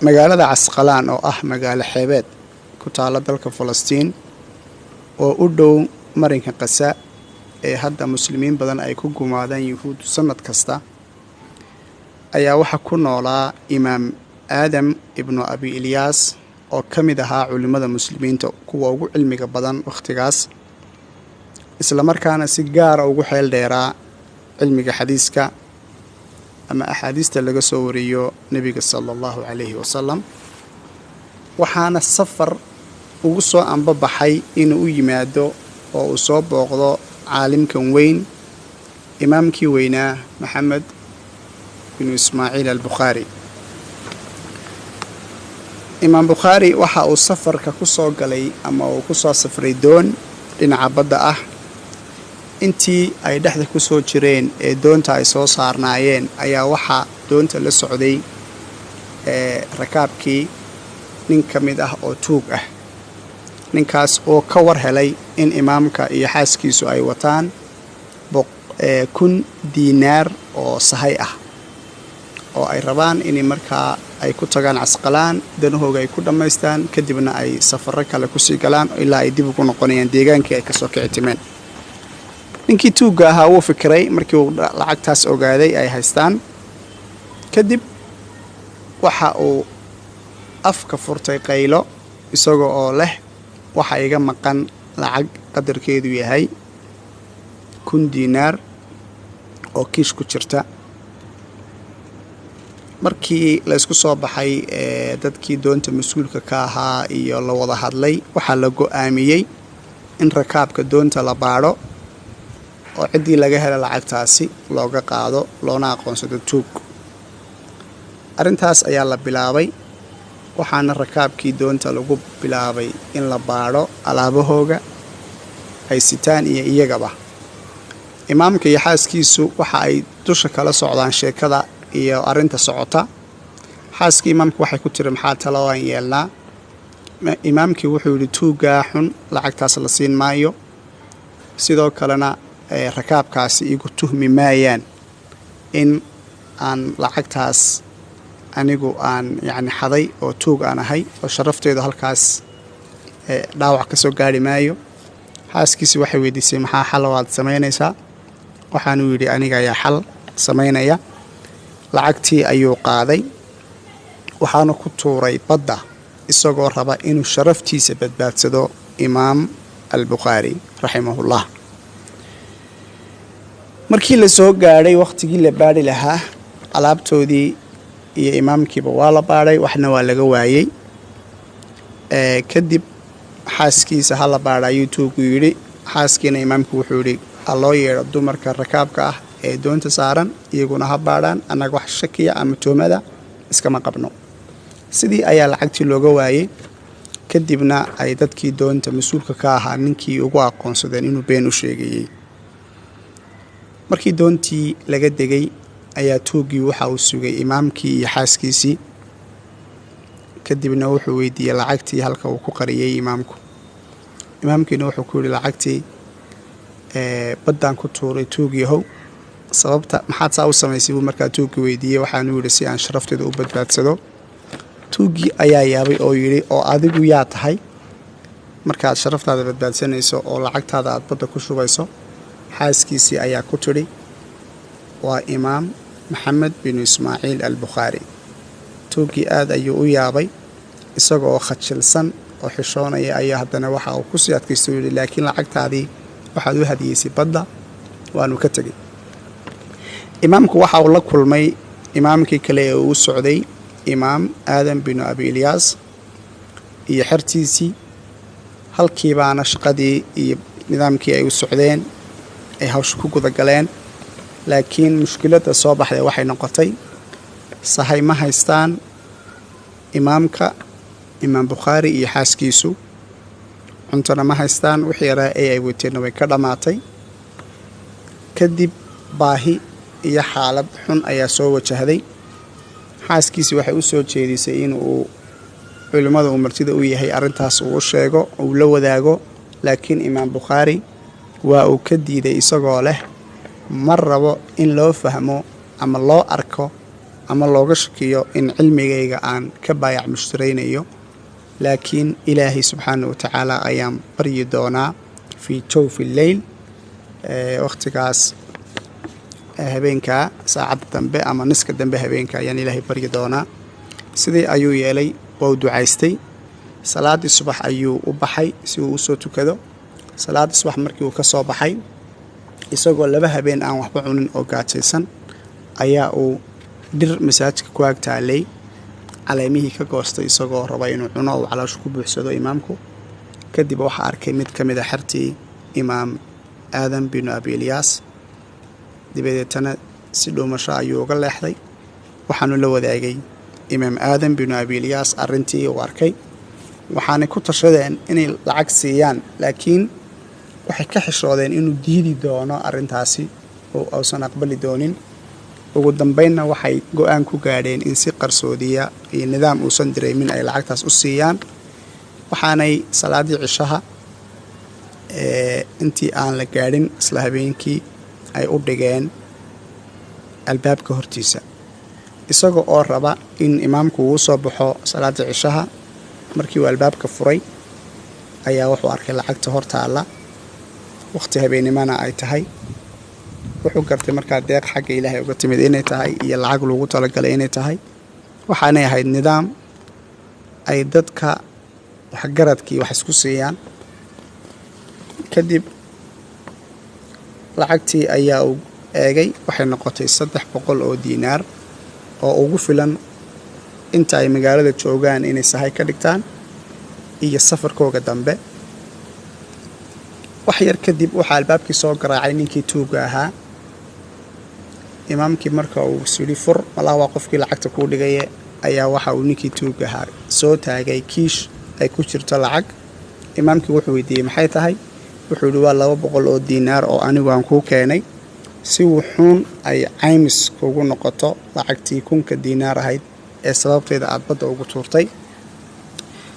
Magaalada Casqalaan oo ah magaalo xeebeed ku taala dalka Falastiin oo u dhow marinka Qasa ee hadda muslimiin badan ay ku gumaadaan Yuhuuddu sanad kasta, ayaa waxaa ku noolaa Imaam Aadam ibnu Abi Ilyaas oo ka mid ahaa culimmada muslimiinta kuwa ugu cilmiga badan wakhtigaas, islamarkaana si gaara ugu xeel dheeraa cilmiga xadiiska ama axaadiista laga soo wariyo nebiga sala allahu calayhi wasalam. Waxaana safar ugu soo anbabaxay inuu u yimaado oo uu soo booqdo caalimkan weyn, imaamkii weynaa Maxamed binu Ismaaciil Albukhaari. Imaam Bukhaari waxa uu safarka ku soo galay ama uu ku soo safray doon dhinaca badda ah. Intii ay dhexda ku soo jireen ee doonta ay soo saarnaayeen ayaa waxaa doonta la socday ee rakaabkii nin ka mid ah oo tuug ah, ninkaas oo ka war helay in imaamka iyo xaaskiisu ay wataan 1000 diinaar oo sahay ah oo ay rabaan inay markaa ay ku tagaan Casqalaan, danahooga ay ku dhammaystaan, kadibna ay safarro kale kusii galaan ilaa ay dib ugu noqonayaan deegaankii ay kasoo kici timeen. Ninkii tuugga ahaa wuu fikiray markii uu lacagtaas ogaaday ay haystaan. Kadib waxa uu afka furtay qaylo, isaga oo leh: "Waxa iga maqan lacag qadarkeedu yahay 1000 diinaar oo kiish ku jirta." Markii laysku soo baxay ee dadkii doonta mas-uulka ka ahaa iyo la wada hadlay, waxaa la go-aamiyey in rakaabka doonta la baadho oo ciddii laga helo lacagtaasi looga qaado, loona aqoonsado tuug. Arrintaas ayaa la bilaabay, waxaana rakaabkii doonta lagu bilaabay in la baadho alaabahooga ay sitaan iyo iyagaba. Imaamka iyo xaaskiisu waxa ay dusha kala socdaan sheekada iyo arrinta socota. Xaaskii imaamka waxay ku tiri: "Maxaa talo aan yeelnaa?" Imaamkii wuxuu yidhi: "Tuuggaa xun lacagtaas la siin maayo, sidoo kalena rakaabkaasi igu tuhmi maayaan in aan lacagtaas anigu aan yacni xaday oo tuug aan ahay, oo sharafteedu halkaas dhaawac ka soo gaari maayo." Xaaskiisi waxay weydiisay: "Maxaa xal oo aad samaynaysaa?" Waxaanuu yidhi: "Aniga ayaa xal samaynaya." Lacagtii ayuu qaaday, waxaanu ku tuuray badda, isagoo raba inuu sharaftiisa badbaadsado Imaam Albukhaari raximahullah. Markii la soo gaadhay wakhtigii la baadhi lahaa alaabtoodii iyo imaamkiiba, waa la baadhay, waxna waa laga waayey. Kadib xaaskiisa ha la baadha ayuu tuugu yidhi. Xaaskiina imaamku wuxuu yidhi: "Ha loo yeedho dumarka rakaabka ah ee doonta saaran, iyaguna ha baadhaan, annaga wax shakiya ama tuhmada iskama qabno." Sidii ayaa lacagtii looga waayey, kadibna ay dadkii doonta mas-uulka ka ahaa ninkii ugu aqoonsadeen inuu been u sheegayey. Markii doontii laga degay ayaa tuuggii waxa uu sugay imaamkii iyo xaaskiisii, kadibna wuxuu weydiiyey lacagtii halka uu ku qariyey imaamku. Imaamkiina wuxuu ku yidhi: "Lacagtii baddaan ku tuuray, tuug yahow." "Sababta maxaad saa u samaysay?" buu markaa tuuggii weydiiyey. Waxaanuu yidhi: "Si aan sharafteeda u badbaadsado." Tuuggii ayaa yaabay oo yidhi: "Oo adigu yaa tahay markaad sharaftaada badbaadsanayso oo lacagtaada aad badda ku shubayso?" Xaaskiisii ayaa ku tidhi: "Waa Imaam Maxamed binu Ismaaciil Albukhaari." Tuuggii aad ayuu u yaabay. Isaga oo khajilsan oo xishoonaya ayaa haddana waxa uu kusii adkaystay u yidhi: "Laakiin lacagtaadii waxaad u hadiyeysay badda." Waanu ka tegey. Imaamku waxa uu la kulmay imaamkii kale ee uu socday, Imaam Aadam binu Abi Ilyaas iyo xertiisii. Halkiibaana shaqadii iyo nidaamkii ay u socdeen ay hawsha ku guda galeen, laakiin mushkiladda soo baxday waxay noqotay sahay ma haystaan imaamka, Imaam Bukhaari iyo xaaskiisu, cuntona ma haystaan, wixii yaraa ee ay wateenna way ka dhammaatay. Kadib baahi iyo xaalad xun ayaa soo wajahday. Xaaskiisii waxay u soo jeedisay in uu culimmada uu martida u yahay arrintaas uu u sheego, uu la wadaago, laakiin Imaam Bukhaari waa uu ka diiday, isagoo leh: "Ma rabo in loo fahmo ama loo arko Ama looga shakiyo in cilmigayga aan ka baayac mushtaraynayo, laakiin Ilaahay subxaana wa tacaala ayaan baryi doonaa fii jawfi leyl, wakhtigaas habeenkaa, saacadda dambe ama niska dambe habeenka ayaan Ilaahay baryi doonaa. Sidii ayuu yeelay, waa u ducaystay. Salaaddii subax ayuu u baxay si uu usoo tukado. Salaaddii subax markii uu ka soo baxay, isagoo 2 habeen aan waxba cunin oo gaajaysan, ayaa uu dhir masaajidka ku ag taalay caleemihii ka goostay, isagoo raba inuu cuno uu caloosha ku buuxsado imaamku. Kadib waxaa arkay mid ka mid a xertii Imaam Aadam binu Abi Ilyaas. Dabadeetana si dhuumasho ayuu uga leexday, waxaanu la wadaagay Imaam Aadam binu Abi Ilyaas arrintii uu arkay. Waxaanay ku tashadeen inay lacag siiyaan, laakiin waxay ka xishoodeen inuu diidi doono arrintaasi oo uusan aqbali doonin. Ugu dambeynna waxay go-aan ku gaadheen in si qarsoodiya iyo nidaam uusan dareemin ay lacagtaas u siiyaan. Waxaanay salaaddii cishaha intii aan la gaadhin isla habeenkii ay u dhigeen albaabka hortiisa, isaga oo raba in imaamku uu soo baxo salaaddii cishaha. Markii uu albaabka furay ayaa wuxuu arkay lacagta hor taalla, waqti habeennimana ay tahay. Wuxuu gartay markaa deeq xagga Ilaahay uga timid inay tahay iyo lacag loogu talagalay inay tahay. Waxaanay ahayd nidaam ay dadka waxgaradkii wax isku siiyaan. Kadib lacagtii ayaa uu eegay, waxay noqotay 300 oo diinaar oo ugu filan inta ay magaalada joogaan inay sahay ka dhigtaan iyo safarkooga dambe. Wax yar kadib waxaa albaabkii soo garaacay ninkii tuugga ahaa. Imaamkii marka uu sidhi, "Fur, malaha waa qofkii lacagta kuu dhigaye," ayaa waxa uu ninkii tuugga ahaa soo taagay kiish ay ku jirto lacag. Imaamkii wuxuu weydiiyey, "Maxay tahay?" Wuxuu yidhi, "Waa 200 oo diinaar oo anigu aan kuu keenay si wuxuun ay caymis kugu noqoto lacagtii 1000-ka diinaar ahayd ee sababteeda aad badda ugu tuurtay."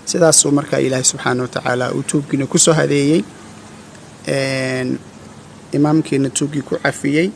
Sidaasuu markaa Ilaahay subxaana wa tacaala uu tuuggiina ku soo hadeeyey, imaamkiina tuuggii ku cafiyey,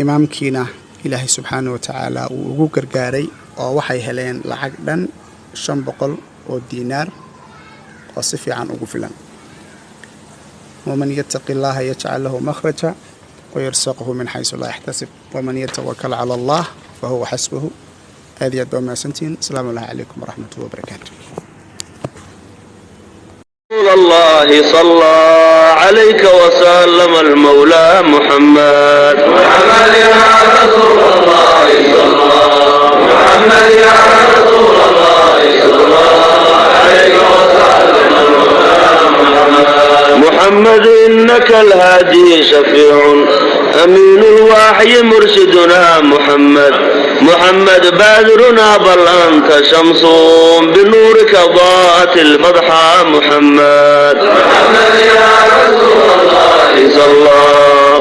imaamkiina Ilaahay subxaana wa tacaala uu ugu gargaaray, oo waxay heleen lacag dhan 500 oo diinaar oo si fiican ugu filan. Waman yattaqi Allaha yajcal lahu makhraja wayarsuqhu min xaysu laa yaxtasib, waman yatawakal cala Allah fahuwa xasbuhu. Aad iyo aad baa mahadsantihiin. Asalaamu allahi calaykum waraxmatuhi wabarakaatu. الله صلى عليك وسلم المولى محمد. محمد يا رسول الله صلى، محمد يا رسول الله صلى عليك وسلم المولى محمد. محمد إنك الهادي شفيع أمين الوحي مرشدنا محمد. محمد بدرنا بل أنت شمس بنورك ضاءت البضحى محمد. محمد يا رسول الله صلى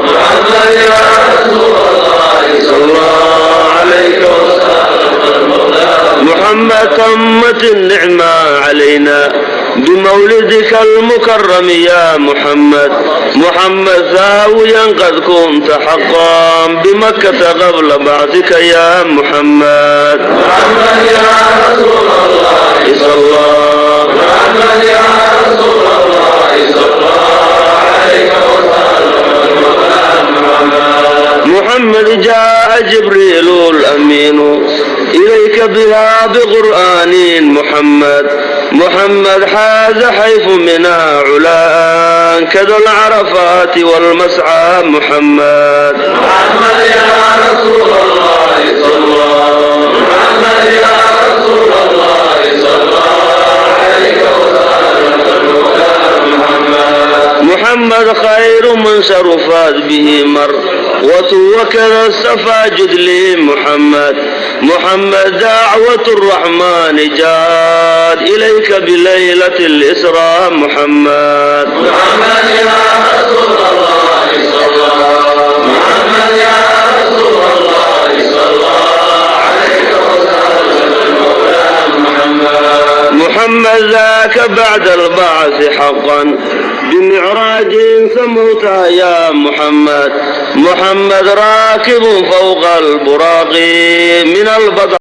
محمد يا رسول الله صلى عليك وسلم المولى. محمد تمت النعمة علينا بمولدك المكرم يا محمد. محمد ثاويا قد كنت حقا بمكة قبل بعثك يا محمد. محمد يا رسول الله صلى محمد يا رسول الله صلى عليك وسلم المولى محمد. محمد جاء جبريل الأمين إليك بها بقرآن محمد. محمد حاز حيف منا علا كذا العرفات والمسعى محمد. محمد يا رسول الله صلى، محمد يا رسول الله صلى عليك وسلم المولى محمد. محمد خير من شرفت به مروة وكذا الصفا جدلي محمد. محمد دعوة الرحمن جاءت إليك بليلة الإسراء محمد. محمد يا رسول الله صلى، محمد يا رسول الله صلى عليك وسلم المولى محمد. محمد ذاك بعد البعث حقا بمعراج سموت يا محمد. محمد راكب فوق البراق من البدر.